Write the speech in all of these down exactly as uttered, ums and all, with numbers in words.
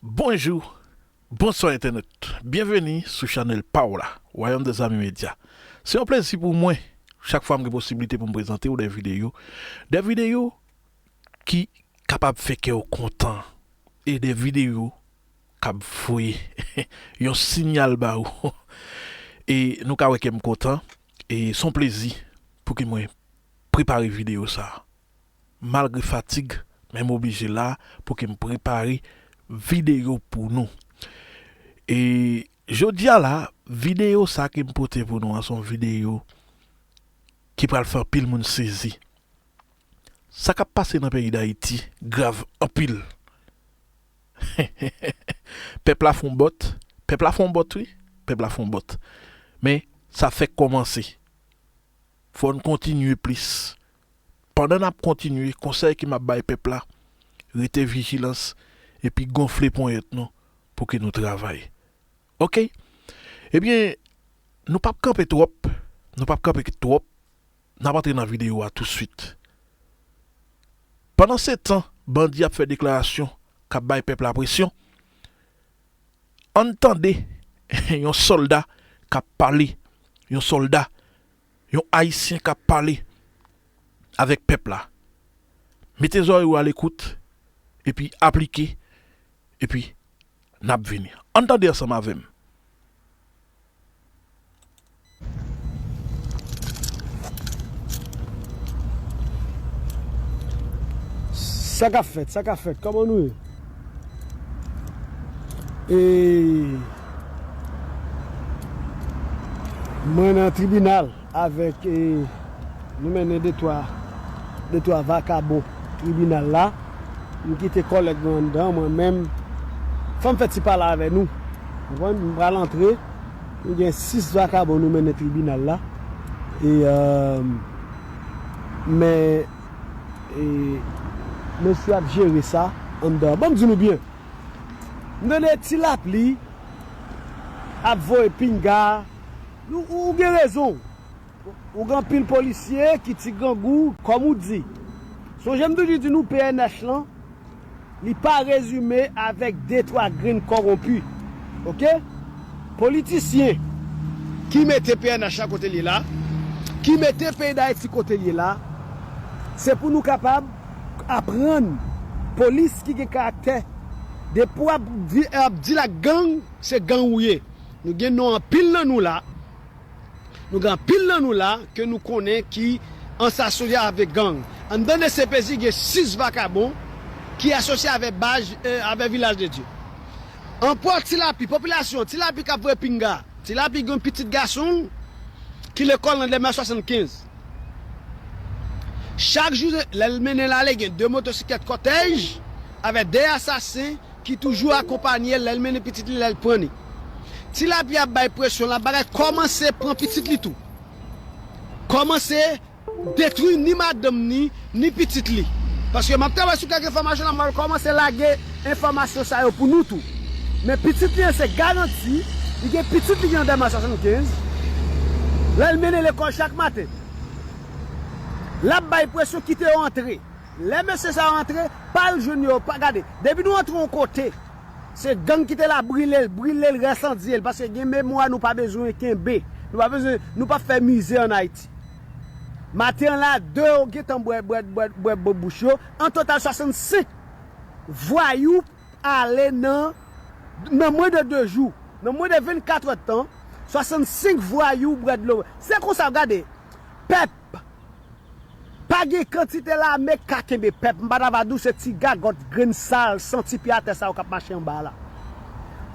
Bonjou, bonswa entènèt. Byenveni sou chanèl pa w la, Wayòm dè Zami Medya. Se yon plezi pou mwen, chak fwa m gen posiblite pou m prezante w de videyo, de videyo ki kapab fè kè w kontan, e de videyo k ap voye yon siyal ba ou. E nou ka wè ke m kontan, e se yon plezi pou ke mwen prepare videyo sa a. Malgre fatig, men m oblije la pou ke m prepare videyo pou nou. E jodi a la, videyo sa ke m pote pou nou an, se yon videyo ki pral fè anpil moun sezi. Sa k ap pase nan peyi Dayiti grav anpil. Pèp la fè yon bòt, pèp la fè yon bòt, wi, pèp la fè yon bòt. Men, sa fèk kòmanse. Fò n kontinye plis. Pandan n ap kontinye, konsèy ke m ap bay pèp la, rete vijilans epi gonfle ponyèt nou pou ke nou travay. Oke? Ebyen, nou p ap kanpe twòp, nou p ap kanpe twòp, n ap antre nan videyo a tousuit. Pandan se tan, bandi ap fè deklarasyon k ap bay pèp la presyon, ann tande yon sòlda k ap pale, yon sòlda, yon Ayisyen k ap pale avèk pèp la. Mete zòrèy ou alekout, epi aplike, epi n ap vini. Ann tande ansanm avè m. Sa k ap fèt, sa k ap fèt, kòman nou ye? E mwen nan tribinal avèk, e, nou mennen de twa, de twa vakabon tribinal la. M kite kòlèg mwen anndan, mwen menm. Fò m fè ti pale avè nou. Konprann? M pral antre. Nou gen sis vakabon nou mennen tribinal la. E, e, men, e, mesye ap jere sa anndan. Ban m di nou byen. M tande ti lapli ap voye pinga. Ou, ou, ou gen rezon. Ou gen anpil polisye ki ti grangou, kòm ou di. Sonje m toujou di nou P N H lan, li pa rezime avèk de twa grenn kòwonpi. Oke? Politisyen ki mete P N H la kote l ye la, ki mete peyi Dayiti kote l ye la, se pou nou kapab aprann polis ki gen karaktè. Depi w ap di, ap deal ak gang, se gang ou ye. Nou gen non anpil nan nou la. Nou gen anpil nan nou la ke nou konnen ki an asosye avèk gang. Anndan D C P J gen sis vakabon ki asosye avèk baz, eh, avèk Vilaj de Dye. Anpò Ti Lapi, popilasyon Ti Lapi k ap voye pinga. Ti Lapi gen yon pitit gason l ki lekòl nan Dèlma swasannkenz. Chak jou, lè l mennen l ale, gen de motosiklèt kòtèj avèk de asasen ki toujou akonpanye l lè l mennen pitit li, lè l pran li. Ti Lapi ap bay presyon la, bagay kòmanse pran pitit li tou. Kòmanse detwi ni madanm ni, ni pitit li. Paske m ap travay sou kèk enfòmasyon la, m ap kòmanse lage enfòmasyon sa yo pou nou tou. Men pitit li an se garanti, li gen pitit li ki nan Dèlma swasannkenz, lè l mennen lekòl chak maten. L ap bay presyon kite yo antre. Lè mesye sa yo antre, pa al jwenn yo, pa gade. Depi nou antre yon kote, se gang ki te la brile l, brile l, resandye l, paske gen memwa nou pa bezwen kenbe. Nou pa bezwen, nou p ap fè mize ann Ayiti. Maten an la, de yo gentan bwè, bwè, bwè, bwè bò bouch yo. An total, swasannsenk vwayou ale nan, nan mwen de de jou. Nan mwen de vennkatrè tan, swasannsenk vwayou bwè dlo. Se konsa, gade, pèp, pa gen kantite lame k ka kenbe pèp. M pa ta va di w se ti gagòt, grenn sal, santi pye atè sa yo k ap mache anba a la.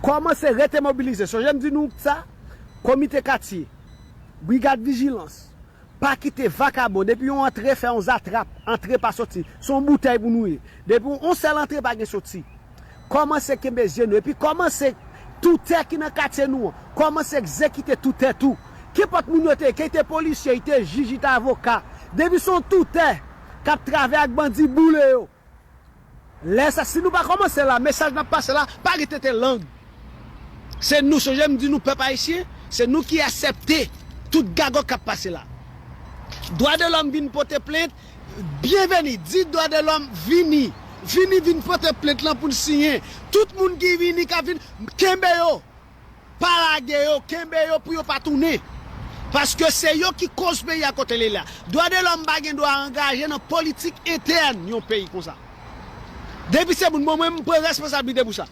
Kòmanse rete mobilize. Sonje m di nou sa, komite katye, brigad vijilans, pa kite vakabon. Depi yon antre, fè yon zatrap. Antre pa soti. Se yon boutèy pou nou ye. Depi yon sèl antre, pa gen soti. Kòmanse kenbe zye nou. Epi kòmanse toutè ki nan katye nou an. Kòmanse egzekite toutè tou. Kenpòt moun yo te ye, ke te polisye, i te jij, i te avoka. Depi se yon toutè k ap travay ak bandi, boule yo. Lè sa, si nou pa kòmanse la, mesaj n ap pase la, pa gen tenten lang. Se nou, sonje m di nou, pèp ayisyen, se nou ki aksepte tout gagòt k ap pase la. Dwa de lòm vin pote plent, byenveni, di dwa de lòm vini. Vini, vin pote plent lan pou n siyen. Tout moun ki vini, k ap vin, kenbe yo. Pa lage yo, kenbe yo pou yo pa tounen. Paske se yo ki koz peyi a kote l ye la. Dwa de lòm pa gen dwa angaje nan politik entèn yon peyi konsa. Depi se moun, mwen, mwen, m pran responsablite pou sa.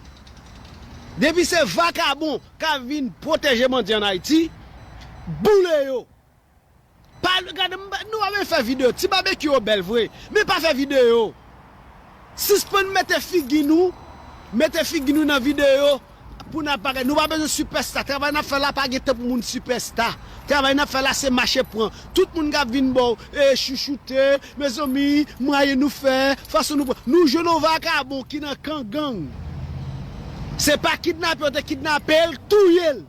Depi se vakabon k ap vin pwoteje bandi ann Ayiti, boule yo. Pa, gade, m pa, nou pa bezwen fè videyo. Ti babekyou yo bèl vre, men pa fè videyo. Sispann mete figi nou, mete figi nou nan videyo pou n ap bagay. Nou pa bezwen sipèsta. Travay n ap fè la pa gen tan pou moun sipèsta. Travay n ap fè la se mache pran. Tout moun k ap vin ba w, e, chouchoute, mezanmi, mwayen nou fè, fason nou pran. Nou jwenn yon vakabon ki nan kan gang. Se pa kidnape yo te kidnape l, touye l.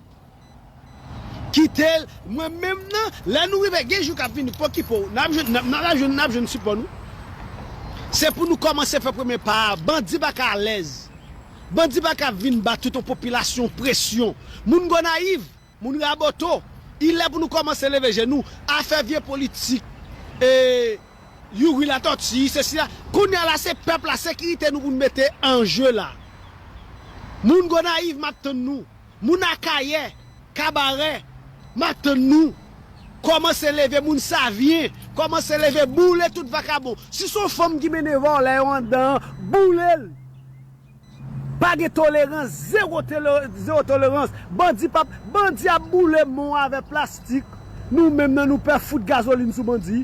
Kite l, mwen menm nan, lè nou rive, gen jou k ap vini, pokipo, n ap jwenn, n ap, n ap jwenn, n ap jwenn sipò nou. Se pou nou kòmanse fè premye pa a. Bandi pa ka alèz. Bandi pa ka vin ba tout yon popilasyon presyon. Moun Gonayiv, moun Raboto, il lè pou nou kòmanse leve je nou. Afè vye politik, e, Youri Latòti, sesi la. Kounye a la, se pèp la, sekirite nou pou n mete an je la. Moun Gonayiv, m ap tann nou. Moun Akayè, Kabarè, m ap tann nou. Kòmanse leve moun Savyen, kòmanse leve boule tout vakabon. Si se yon fanm ki mennen vòlè yo anndan an, boule l. Pa gen tolerans, zewo tele-, zewo tolerans. Bandi p ap, bandi ap boule mò avè plastik. Nou menm nan nou pè fout gazolin sou bandi.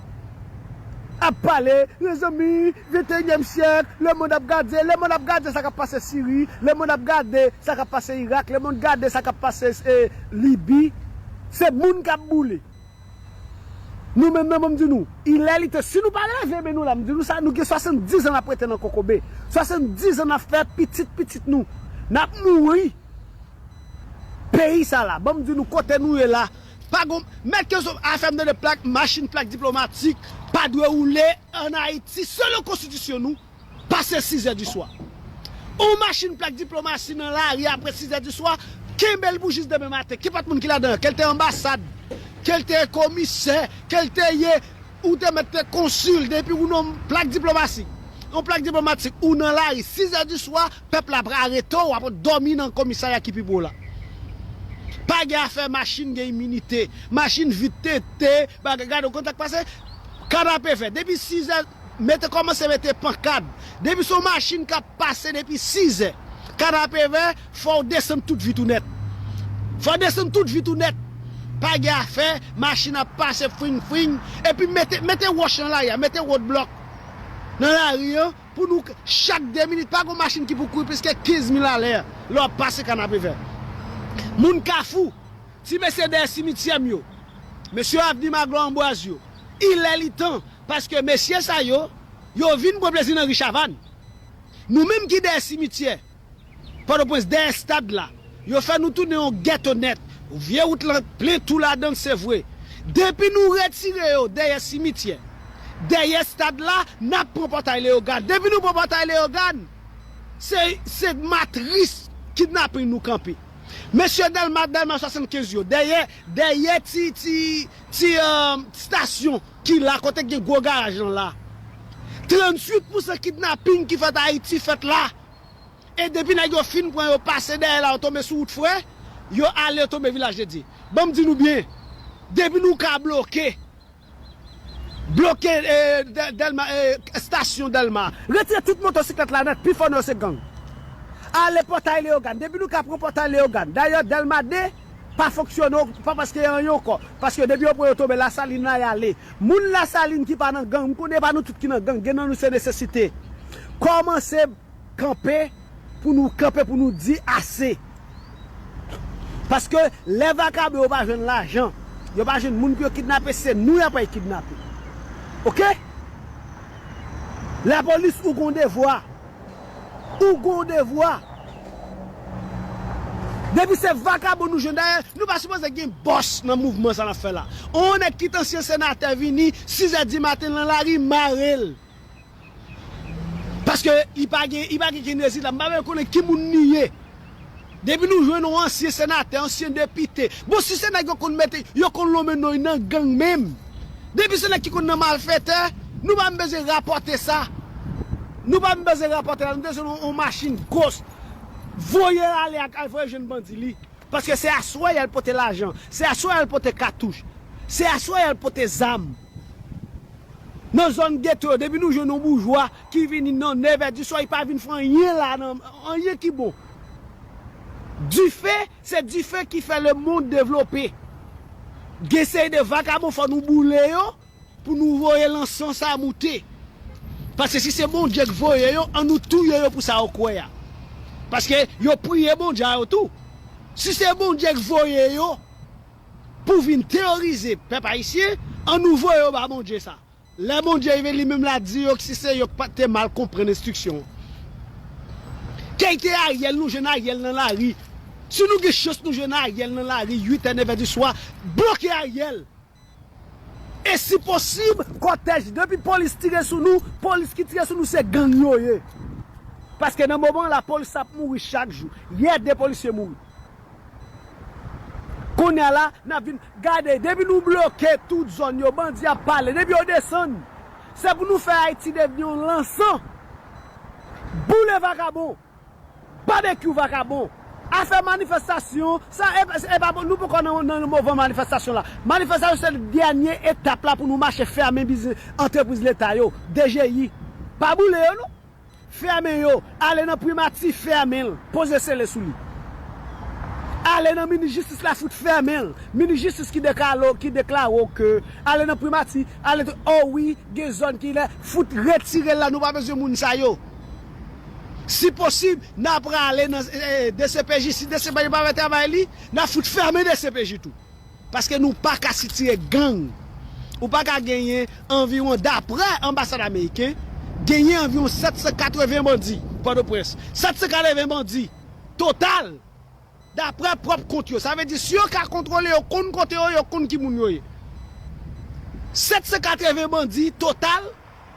Ap pale, mezanmi, venteyinyèm syèk, lemonn ap gade, lemonn ap gade sa k ap pase Siri, lemonn ap gade sa k ap pase Irak, lemonn gade sa k ap pase, e, Libi. Se moun k ap boule. Nou menm nan, ban m di nou, il è li tan, si nou pa leve men nou la, m di nou sa, nou gen swasanndiz an n ap rete nan kokobe. Swasanndiz an n ap fè pitit pitit nou. N ap mouri. Peyi sa la, ban m di nou kote nou ye la. Pa gon, mèt ke zo, afè m tande plak, machin plak diplomatik pa dwe woule ann Ayiti selon konstitisyon nou pase sizè di swa. On machin plak diplomasi nan lari apre sizè di swa, kenbe l pou jis demen maten. Kenpòt moun ki ladan, ke l te anbasad, ke l te komisè, ke l te ye, ou te mèt te konsil, depi ou nan plak diplomasi, yon plak diplomatik, ou nan lari, sizè di swa, pèp la ap arete w, w ap dòmi nan komisarya ki pi pre w la. Pa gen afè machin gen iminite, machin vit tete, bagay, gade w konn sa k pase, kanapevè, depi sizè, mete, kòmanse mete pankad, depi se yon machin k ap pase depi sizè, kanapevè, fò w desann tout vit ou nèt. Fò w desann tout vit ou nèt. Pa gen afè, machin ap pase fring fring, epi mete, mete wòch nan lari a, mete wodblòk nan lari an, pou nou k-, chak de minit, pa gon machin ki pou kouri plis ke kenz mil alè lè w ap pase kanapevè. Moun Kafou, ti mesye dèyè simityè m yo, mesye Avni Maglo Anbwaz yo, il è li tan, paske mesye sa yo, yo vin pran plezi nan ri Chavàn. Nou menm ki dèyè simityè, Pòtoprens, dèyè estad la, yo fè nou tounen yon gèto nèt. Vye wout lan plen twou ladan l, se vre. Depi nou retire yo dèyè simityè, dèyè estad la, n ap pran Pòtay Leyogàn. Depi nou pran Pòtay Leyogàn, se, se matris kidnaping nou kanpe. Mesye Dèlma, Dèlma swasannkenz yo, dèyè, dèyè ti, ti, ti, eh, estasyon ki la, kote gen gwo garaj lan la. Tranntuit pousan kidnaping ki fèt Ayiti fèt la. E depi nèg yo fin pran yo pase dèyè la, yo tonbe sou wout frè, yo ale, yo tonbe Vilaj de Dye. Ban m di nou byen, depi nou ka bloke, bloke, eh, Dè-, Dèlma, eh, estasyon Dèlma, retire tout motosiklèt la nèt, pifò nan yo se gang. Ale Pòtay Leyogàn, depi nou ka pran Pòtay Leyogàn. Dayè, Dèlma de pa fonksyone, pa paske anyen ankò. Paske depi yo pran yo tonbe Lasalin la, y ale. Moun Lasalin ki pa nan gang, m konnen pa nou tout ki nan gang, gen nan nou se nesesite. Kòmanse kanpe pou nou kanpe, pou nou di ase. Paske lè vakabon yo pa jwenn lajan, yo pa jwenn moun pou yo kidnape, se nou y ap al kidnape. Oke? Lapolis, ou gon devwa. Ou gon devwa. Depi se vakabon nou jwenn, dayè, nou pa sipoze gen bòs nan mouvman sa n ap fè la. On nèg ki t ansyen senatè vini, sizè di maten nan lari, mare l. Paske li pa gen, li pa gen, gen rezilta. M pa menm konnen ki moun li ye. Depi nou jwenn yon ansyen senatè, ansyen depite. Bon, si se nèg yo konn mete, yo konn lonmen non nan gang menm. Depi se nèg ki konn nan malfetè, nou pa menm bezwen rapòte sa. Nou pa bezwen rapòte la, nou bezwen yon, yon machin gòs. Voye l ale ak al voye jwenn bandi li. Paske se aswè y al pote lajan, se aswè y al pote katouch, se aswè y al pote zam. Nan zòn geto yo, depi nou jwenn yon boujwa ki vini nan nevè di swa, li pa vin fè anyen la, nan anyen ki bon. Dife, se dife ki fè lemonn devlope. Gen seri de vakabon, fò nou boule yo pou nou voye lansan sa moute. Paske si se Bondye k voye yo, ann nou touye yo pou sa yo kwè a. Paske yo priye Bondye a yo tou. Si se Bondye k voye yo pou vin teworize pèp ayisyen, ann nou voye yo ba Bondye sa. Lè Bondye rive, li menm l a di yo si se yo k pa te mal konprann enstriksyon. Kèyte Ariel, nou jwenn Ariel nan lari. Si nou gen chans nou jwenn Ariel nan lari, uit è, nevè di swa, bloke Ariel. E si posib, kòtèj, depi polis tire sou nou, polis ki tire sou nou se gang yo ye. Paske nan moman la, polis ap mouri chak jou. Yè de polisye mouri. Kounye a la, n ap vin gade, depi nou bloke tout zòn yo, bandi ap pale, depi yo desann, se pou nou fè Ayiti devni yon lansan. Boule vakabon. Babekyou vakabon. Afè manifestasyon, sa e, e pa bon, nou poko nan, nan mouvman manifestasyon la. Manifestasyon se dènye etap la pou nou mache fèmen biznis, antrepriz leta yo, D G I. Pa boule yo non. Fèmen yo, ale nan primati, fèmen l, poze sele sou li. Ale nan minis jistis la, fout fèmen l. Minis jistis ki deklare, ki deklare ke, ale nan primati, ale, oh wi, gen zòn ki lè, fout retire l la, nou pa bezwen moun sa yo. Si posib, n a prale nan eh, D C P J, si D C P J pa fè travay li, n a fout fèmen D C P J tou. Paske nou pa ka sitire gang. Ou pa ka genyen anviwon, daprè anbasad ameriken, genyen anviwon sèt san katreven bandi Pòtoprens. Sèt san katreven bandi total, daprè pwòp kont yo. Sa vle di, si yo ka kontwole yo, konn kote yo, yo konn ki moun yo ye. Sèt san katreven bandi total,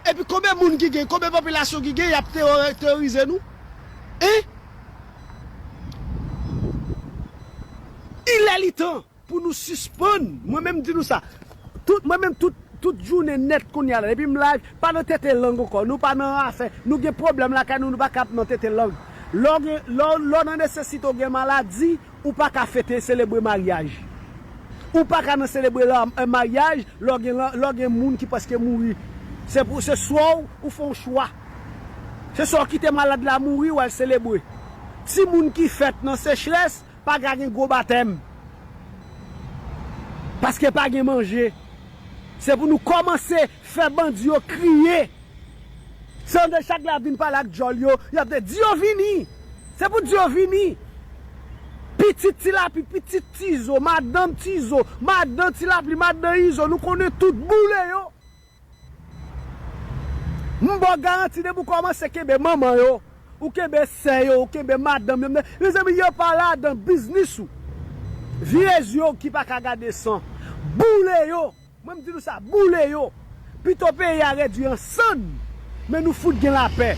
epi konbyen moun ki gen, konbyen popilasyon ki gen, y ap tewori-, teworize nou? Hein? Il est le temps pou nou sispann. Mwen menm di nou sa. Tout, mwen menm tout, tout jounen nèt kounye a la. Depi m live, pa nan tete lang ankò. Nou pa nan afè. Nou gen pwoblèm lakay nou, nou pa ka ap nan tete lang. Lè w gen, lè w, lè w nan nesesite, w gen maladi, ou pa ka fete, selebre maryaj. Ou pa ka nan selebre la, eh, maryaj, lè w gen, lè w gen moun ki prèske mouri. Se pou, se swa w, ou fè yon chwa. Se swa w kite malad la mouri, w al selebre. Timoun ki fèt nan sechrès, pa ka gen gwo batèm. Paske pa gen manje. Se pou nou kòmanse fè bandi yo kriye. Se andan chak la vin pale ak djòl yo, y ap di yo vini. Se pou di yo vini. Pitit Ti Lapli, pitit Ti Izo, madanm Ti Izo, madanm Ti Lapli, madanm Izo, nou konnen tout, boule yo. M ba w garanti, depi w kòmanse kenbe manman yo, ou kenbe sè yo, ou kenbe madanm yo, mezanmi, yo pa ladan biznis ou. Vire zye w ki pa ka gade san. Boule yo. Mwen, m di nou sa, boule yo. Pito peyi a redwi an sann, men nou fout gen lapè.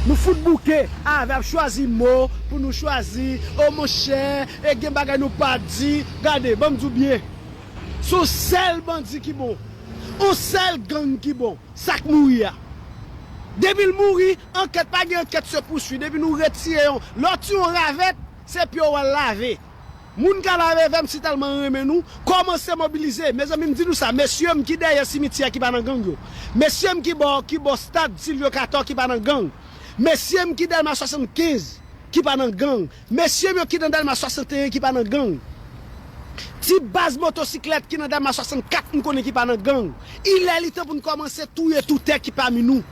Nou fout bouke avè ap chwazi mo pou nou chwazi. O monchè, e gen bagay nou pa di. Gade, ban m di w byen. Se yon sèl bandi ki bon. Yon sèl gang ki bon. Sa k mouri a. Depi l mouri, ankèt pa gen ankèt se pousui. Depi nou retire yon, lè w tiye yon ravèt, se pye w al lave. Moun ka lave vè m si tèlman renmen nou, kòmanse mobilize. Mezanmi, m di nou sa, mesye m ki dèyè simityè ki pa nan gang yo. Mesye m ki bò, ki bò stad Silvio Cator ki pa nan gang. Mesye m ki Dèlma swasannkenz ki pa nan gang. Mesye m yo ki nan Dèlma swasanteyen ki pa nan gang. Ti baz motosiklèt ki nan Dèlma swasannkat m konnen ki pa nan gang. Il est le temps pou n kòmanse touye toutè ki pami nou.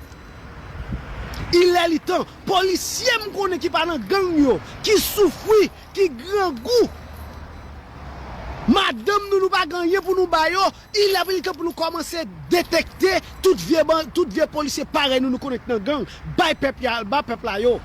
Il est le temps. Polisye m konnen ki pa nan gang yo, ki soufri, ki grangou. Madanm nou, nou pa gen anyen pou nou ba yo. Il est le temps pou nou kòmanse detekte tout vye ban-, tout vye polisye parèy nou, nou konnen ki nan gang. Bay pèp ya, bay pèp la yo.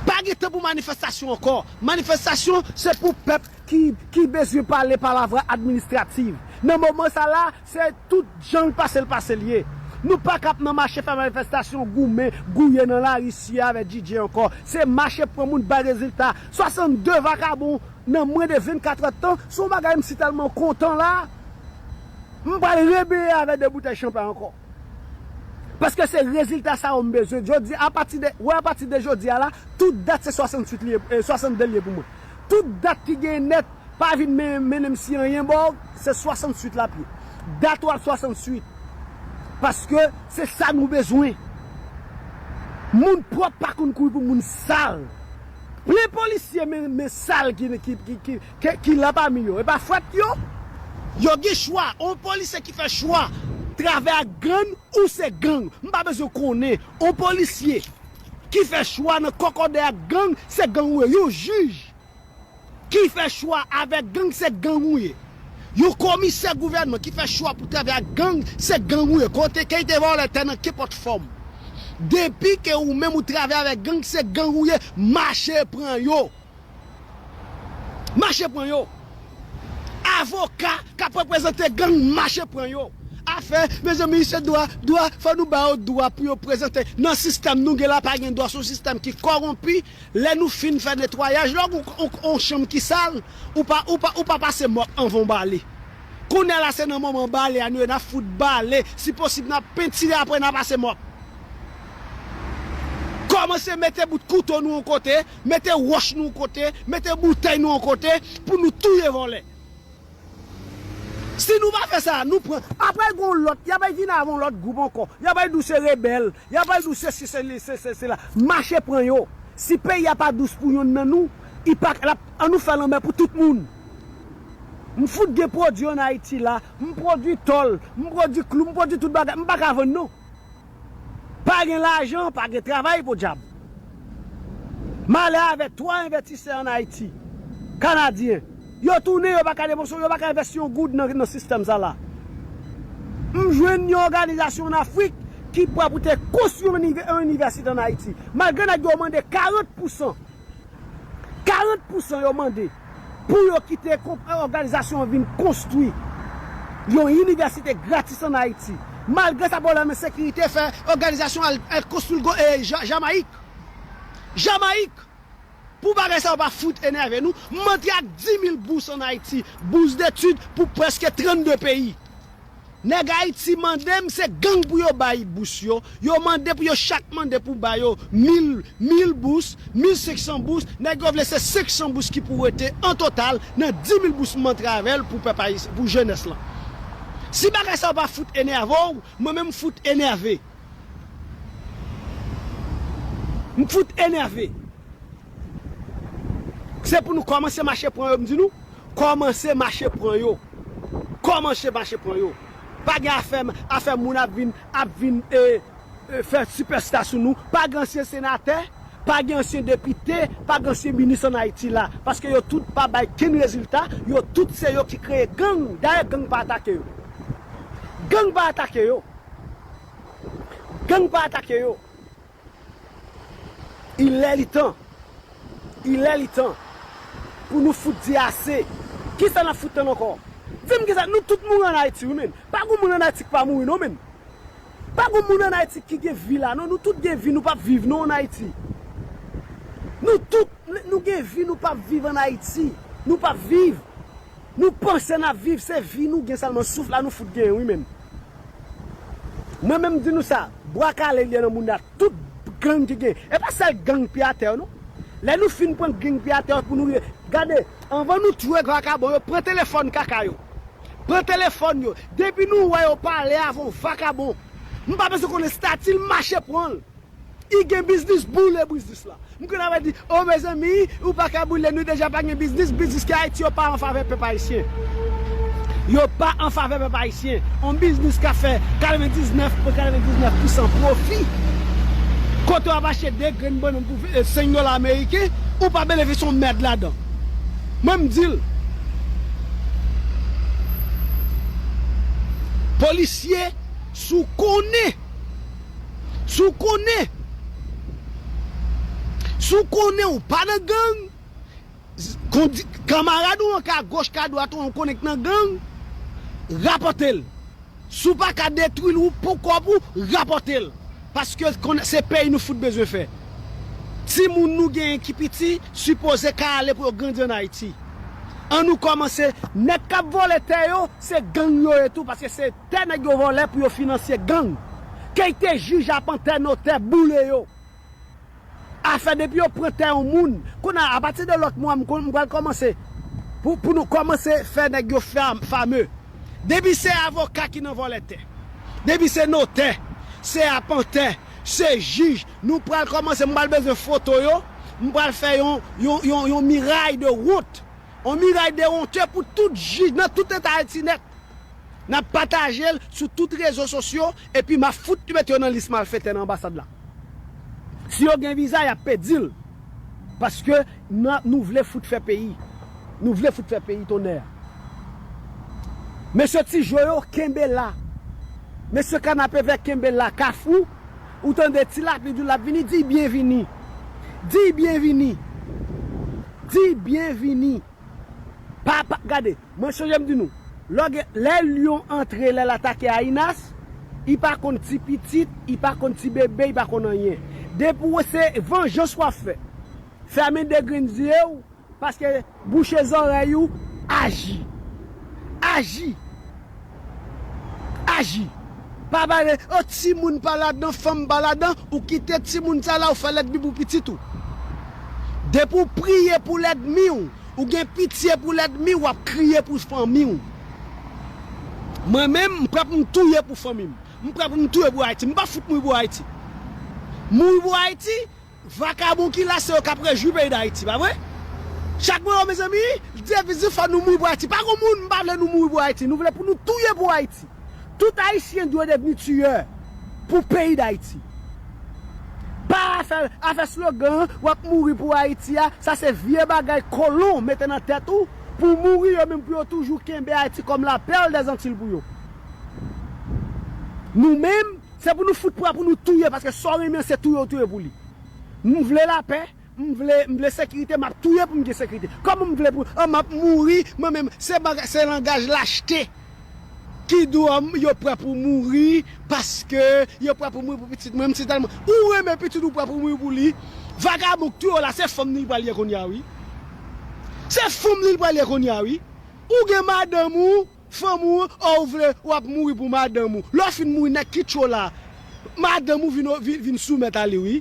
Pa gen tan pou manifestasyon ankò. Manifestasyon, se pou pèp ki, ki bezwen pale palavra administrativ. Nan moman sa la, se tout jan l pase l pase l ye. Nou pa ka ap nan mache fè manifestasyon, goumen, gouye nan lari siye avèk D J ankò. Se mache pran moun bay rezilta. Swasannde vakabon nan mwen de vennkat èdtan, se yon bagay m si tèlman kontan la. M pral rebeye avèk de boutèy chanpay ankò. Paske se rezilta sa yo m bezwen. Jodi, apati de, wè, apati de jodi a la, tout dat se swasanntuit li ye, eh, swasanndde li ye pou mwen. Tout dat ki gen nèt, pa vin men-, mennen m si anyen bò, se swasanntuit l ap ye. Dat w ap swasanntuit. Paske se sa nou bezwen. Moun pwòp pa konn kouri pou moun sal. Plen polisye men, men sal ki, ki, ki, ki, ki, ki la pami yo. E pa fwèt yo. Yo gen chwa. On polisye ki fè chwa travay ak gang ou se gang. M pa bezwen konnen. On polisye ki fè chwa nan kòkòday ak gang, se gang ou ye. Yon jij ki fè chwa avèk gang, se gang ou ye. Yon komisè gouvènman ki fè chwa pou travay ak gang, se gang ou ye. Kote ke l te vòlè tè nan kenpòt fòm. Depi ke ou menm ou travay avèk gang, se gang ou ye. Mache pran yo. Mache pran yo. Avoka k ap reprezante gang, mache pran yo. Afè, mezanmi, se dwa, dwa, fò nou ba yo dwa pou yo prezante. Nan sistèm nou gen la, pa gen dwa, se yon sistèm ki kòwonpi. Lè nou fin fè netwayaj, lè w gon, on, on chanm ki sal, ou pa, ou pa, ou pa pase mòp anvan w bale. Kounye a la, se nan moman bale a nou ye, n ap fout bale. Si posib, n ap pentire, apre n ap pase mòp. Kòmanse mete bout kouto nou yon kote, mete wòch nou yon kote, mete boutèy nou yon kote, pou nou touye vòlè. Si nou pa fè sa, nou pran. Apre, gen yon lòt, y ap vin avè yon lòt gwoup ankò. Y ap di w se rebèl, y ap di w se si, se li, se, se, se la. Mache pran yo. Si peyi a pa dous pou yonn nan nou, li pa, l ap, ann nou fè lanmè pou tout moun. M fout gen pwodui ann Ayiti la, m pwodui tòl, m pwodui klou, m pwodui tout bagay, m pa ka vann non. Pa gen lajan, pa gen travay, podyab. M ale avèk twa envèstisè ann Ayiti, Kanadyen. Yo tounen, yo pa ka depanse, yo pa ka envèsti yon goud nan, nan sistèm sa la. M jwenn yon òganizasyon ann Afrik ki prè pou te konstwi yon inivè-, yon inivèsite ann Ayiti. Malgre nèg yo mande karant pousan. Karant pousan yo mande pou yo kite konp-, òganizasyon an vin konstwi yon inivèsite gratis ann Ayiti. Malgre sa, pwoblèm ensekirite fè òganizasyon al, al konstwi l go-, e, Ja-, Jamayik. Jamayik! Pou bagay sa yo pa fout enève nou, m antre ak di mil bous ann Ayiti, bous detid pou prèske trannde peyi. Nèg Ayiti mande m, se gang pou yo bay bous yo. Yo mande pou yo chak mande pou ba yo mil, mil bous, mil senk san bous. Nèg yo vle se senk san bous ki pou rete an total nan di mil bous m antre avè l pou pèp ayisyen, pou jenès lan. Si bagay sa yo pa fout enève w, mwen menm m fout enève. M fout enève. Se pou nou kòmanse mache pran yo, m di nou. Kòmanse mache pran yo. Kòmanse mache pran yo. Pa gen afè, afè moun ap vin, ap vin, e, e, fè sipèsta sou nou. Pa gen ansyen senatè, pa gen ansyen depite, pa gen ansyen minis ann Ayiti la. Paske yo tout pa bay kenn rezilta, yo tout se yo ki kreye gang. Dayè, gang pa atake yo. Gang pa atake yo. Gang pa atake yo. Il est le temps. Il est le temps pou nou fout di ase. Kisa n ap fout tann ankò? Di m kisa, nou tout mouri ann Ayiti, wi, men. Pa gon moun ann Ayiti k pa mouri, non, men. Pa gon moun ann Ayiti ki gen vi la, non. Nou tout gen vi, nou p ap viv, non, ann Ayiti. Nou tout, n-, nou gen vi, nou p ap viv ann Ayiti. Nou p ap viv. Nou panse n ap viv, se vi nou gen sèlman, souf la nou fout genyen, wi, men. Mwen menm di nou sa, bwa kale li ye nan moun la, tout gang ki gen. E pa sèl gang pye atè yo, non. Lè nou fin pran gang pye atè yo pou nou rive. Gade, anvan nou tchwe vakabon yo, pran telefòn kaka yo. Pran telefòn yo. Depi nou wè yo pale avè yon vakabon, m pa bezwen konnen estati l, mache pran l. Li gen biznis, boule biznis la. M konn ap di, o mezanmi, ou pa ka boule, nou deja pa gen biznis, biznis ki Ayiti yo pa an favè pèp ayisyen. Yo pa an favè pèp ayisyen. On biznis ka fè katrevendiznèf pwen katrevendiznèf pousan pwofi. Kote w ap achte de grenn bannann pou, eh, senk dola ameriken, ou pa benefisye yon mèd ladan. Mwen m di l. Polisye, si w konnen, si w konnen, si w konnen ou pa nan gang, kondi-, kanmarad ou an ka goch, ka dwat ou an konnen k nan gang, rapòte l. Si w pa ka detwi l ou pou kòb ou, rapòte l. Paske konnen se peyi nou fout bezwen fè. Timoun nou genyen ki piti, sipoze ka ale pou yo grandi ann Ayiti. Ann nou kòmanse, nèg k ap vòlè tè yo, se gang yo ye tou, paske se tè nèg yo vòlè pou yo finanse gang. Kèyte jij, apantè, notè, boule yo. Afè depi yo pran tè yon moun, kounye a, apati de lòt mwa, m kon- m pral kòmanse pou, pou nou kòmanse fè nèg yo fam- fame. Depi se avoka ki nan vòlè tè, depi se notè, se apantè, se jij, nou pral kòmanse, m pral bezwen foto yo, m pral fè yon, yon, yon, yon miray de wont, yon miray de wonte pou tout jij nan tout eta Ayiti nèt. N ap pataje l sou tout rezo sosyo, epi m ap fout mete yo nan lis malfetè nan anbasad la. Si yo gen viza, y ap pedi l. Paske n a- nou vle fout fè peyi. Nou vle fout fè peyi, tonnè. Mesye Ti Jo yo, kenbe la. Mesye Kanapevè, kenbe la. Kafou, ou tande Ti Lapli di l ap vini, di byenvini. Di byenvini. Di byenvini. Pa, pa, gade, mwen sonje m di nou, lè gen- lè lyon antre, lè l atake Ayinas, li pa konn ti pitit, li pa konn ti bebe, li pa konn anyen. Depi w se vanjans w ap fè, fèmen de grenn zye w, paske bouche zòrèy ou, aji. Aji. Aji. Pa pale, o timoun pa ladan, fanm pa ladan, ou kite timoun sa la, ou fè lènmi pou pitit ou. Depi w priye pou lènmi w, ou gen pitye pou lènmi w, w ap kriye pou fanmi w. Mwen menm, m prè pou m touye pou fanmi m. M prè pou m touye pou Ayiti. M pa fout mouri pou Ayiti. Mouri pou Ayiti, vakabon ki la, se yo k ap rejwi peyi Dayiti, pa vre? Chak mwen yo, mezanmi, deviz li fò nou mouri pou Ayiti. Pa gon moun m pa vle nou mouri pou Ayiti. Nou vle pou nou touye pou Ayiti. Tout Ayisyen dwe devni tiyè pou peyi Dayiti. Pa afè, afè slogan, w ap mouri pou Ayiti a, sa se vye bagay kolon mete nan tèt ou, pou w mouri, yo menm pou yo toujou kenbe Ayiti kòm la perle des Antilles pou yo. Nou menm, se pou nou fout pran pou nou touye, paske sa w renmen se touye w touye pou li. M vle lapè, m vle, m vle sekirite, m ap touye pou m gen sekirite. Kòman m vle pou, an, m ap mouri, mwen menm, se bagay, se langaj lachte ki di w, an, yo prè pou mouri, paske yo prè pou mouri pou pitit mwen, m si tèlman. Ou renmen pitit ou prè pou mouri pou li. Vagabon k touye w la, se fanm li l pral ye kounye a, wi. Se fanm li l pral ye kounye a, wi. Ou gen madanm ou, fanm ou, o, ou vle, w ap mouri pou madanm ou. Lè w fin mouri, nèg ki tchwe w la, madanm ou vin, vin, vin soumèt a li, wi.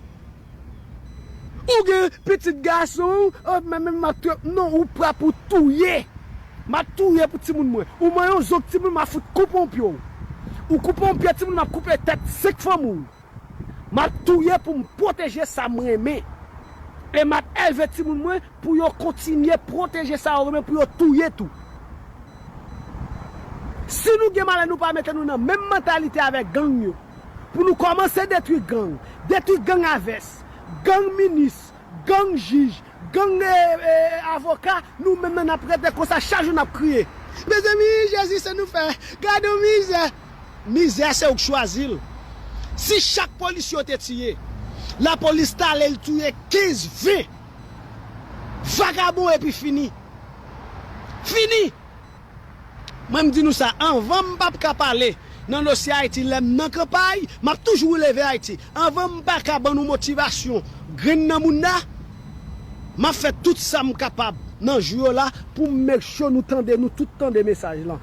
Ou gen pitit gason w, o, men, men, m ap touye, non, ou prè pou touye. M ap touye pou timoun mwen. Ou manyen yon zo k timoun, m ap fout koupe yon pye w. Ou koupe yon pye timoun, m ap koupe tèt senk fanmi w. M ap touye pou m pwoteje sa m renmen. E m ap elve timoun mwen pou yo kontinye pwoteje sa yo renmen, pou yo touye tou. Si nou gen malè, nou pa mete nou nan menm mantalite avèk gang yo, pou nou kòmanse detwi gang, detwi gang a vès, gang minis, gang jij, gang, e, e, avoka, nou menm nan n ap rete konsa, chak jou n ap kriye. Mezanmi, Jezi, sa nou fè? Gade yon mizè. Mizè se ou k chwazi l. Si chak polis yo te tiye, lapolis ta ale l touye kenz, ven vagabon epi fini. Fini! Mwen m di nou sa, anvan m p ap ka pale nan dosye Ayiti, lè m nan kanpay, m ap toujou leve Ayiti. Anvan m pa ka ban nou motivasyon, grenn nan mounda, m ap fè tout sa m kapab nan jou yo la pou m make sure nou tande, nou tout tande mesaj lan.